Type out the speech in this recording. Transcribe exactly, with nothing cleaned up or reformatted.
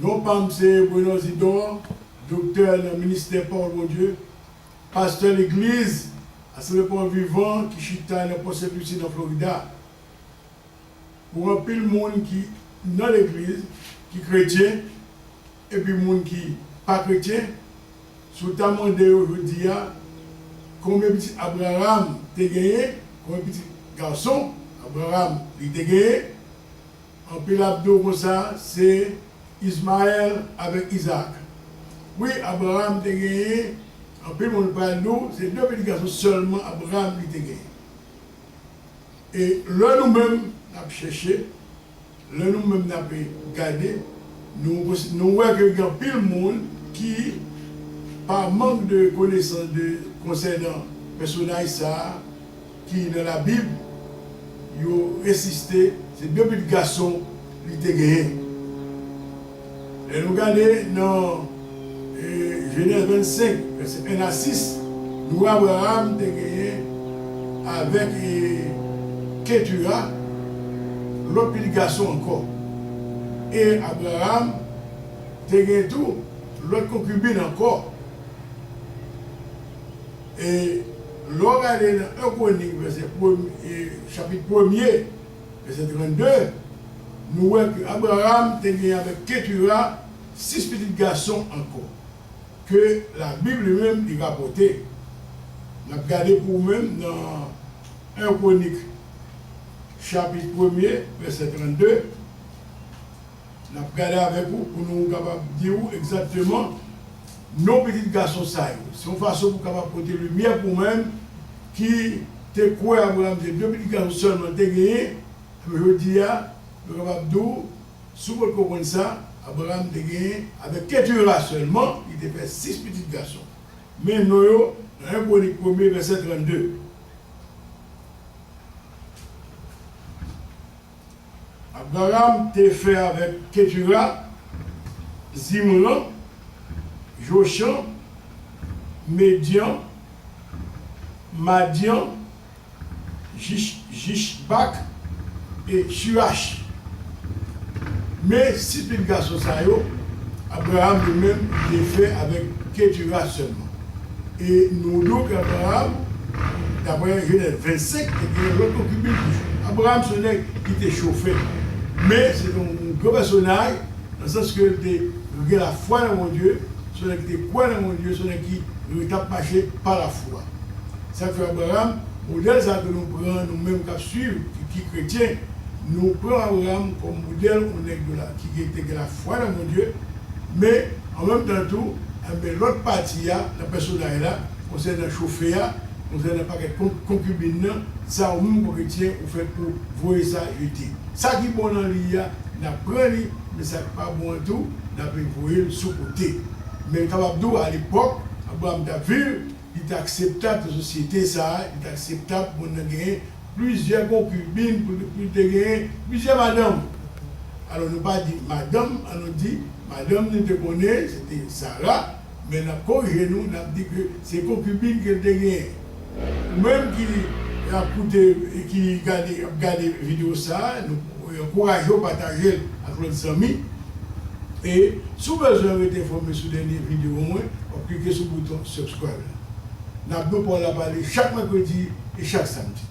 Non pa m se Bruno Zidor, doktè nan ministè Pawòl Bondye, pastè legliz Asanble Pawòl Vivan ki chita nan Pònt Sent Lisi nan Florida. Pou anpil moun ki nan legliz, ki kretyen, epi moun ki pa kretyen, si w ta mande yo jodi a, konbyen pitit Abraram te genyen, konbyen pitit gason Abraram li te genyen, anpil ap di w konsa, se Izmayèl avèk Izaak. Wi, Abraram te genyen, anpil moun pral di w, se de pitit gason sèlman Abraram li te genyen. E lè nou menm n ap chèche, lè nou menm n ap gade, nou, nou wè ke gen anpil moun ki, pa mank de konesans de, konsènan pèsonaj sa a, ki nan Labib, yo ensiste, se de pitit gason li te genyen. Lè nou gade nan, e, Jenèz vennsenk, vèsè en a sis, nou wè Abraram te genyen avèk, e, Ketura, lòt pitit gason ankò. E Abraram te gen tou lòt konkibin ankò. E lè w gade nan en Kwonik, vèsè premye, e, chapit premye, vèsè trannde, nou wè ke Abraram te gen avèk Ketura sis pitit gason ankò, ke Labib li menm li rapòte. N ap gade pou ou menm nan en Kwonik, chapit premye, vèsè trannde. N ap gade avèk ou pou nou kapab di w egzakteman non pitit gason sa yo. Se yon fason pou w kapab pote limyè pou w menm ki te kwè Abraram se de pitit gason sèlman l te genyen. Ebyen, jodi a, nou kapab di w, si w potko konn sa, Abraram te genyen, avèk Ketura sèlman, li te fè sis pitit gason. Men non yo, nan en Kwonik premye, vèsè trannde. Abraram te fè avèk Ketura, Zimran, Jochan, Medyan, Madyan, Jich-, Jichbak e Chirach. Men sis pitit gason sa yo, Abraram li menm, li te fè avèk Ketura sèlman. E nou di w ke Abraram, daprè Jenèz vennsenk, te gen lòt konkibin toujou. Abraram se yon nèg ki te chofè. Men, se te yon gran pèsonaj, nan sans ke l te gen lafwa nan Bondye, se yon nèg ki te kwè nan Bondye, se yon nèg ki, ki t ap mache pa lafwa. Sa k fè Abraram, modèl sa ke nou pran, nou menm k ap swiv, ki, ki kretyen, nou pran Abraram kòm modèl, yon nèg de la, ki, ki te gen lafwa nan Bondye, men, an menm tan tou, enben, lòt pati a, nan pèsonaj la, konsènan chofè a, konsènan pakèt kon-, konkibin nan, sa ou menm kòm kretyen, ou fèt pou voye sa jete. Sa ki bon nan li a, n ap pran li, men sa k pa bon an tou, n ap voye l sou kote. Men m kapab di w, alepòk, Abraram t ap viv, li te akseptab nan sosyete sa a, li te akseptab moun nan genyen plizyè konkibin, pou, pou li te genyen plizyè madanm. Alò, nou pa di madanm, an nou di madanm nou te konnen, se te Sara, men n ap korije nou, n ap di ke se konkibin ke l te genyen. Ou menm ki ap koute, ki gade, ap gade videyo sa a, nou ankouraje w pataje l ak lòt zanmi. E si w bezwen rete enfòme sou dènye videyo mwen, w ap klike sou bouton subscribe la. N ap gen pawòl la pale chak mèkredi e chak samdi.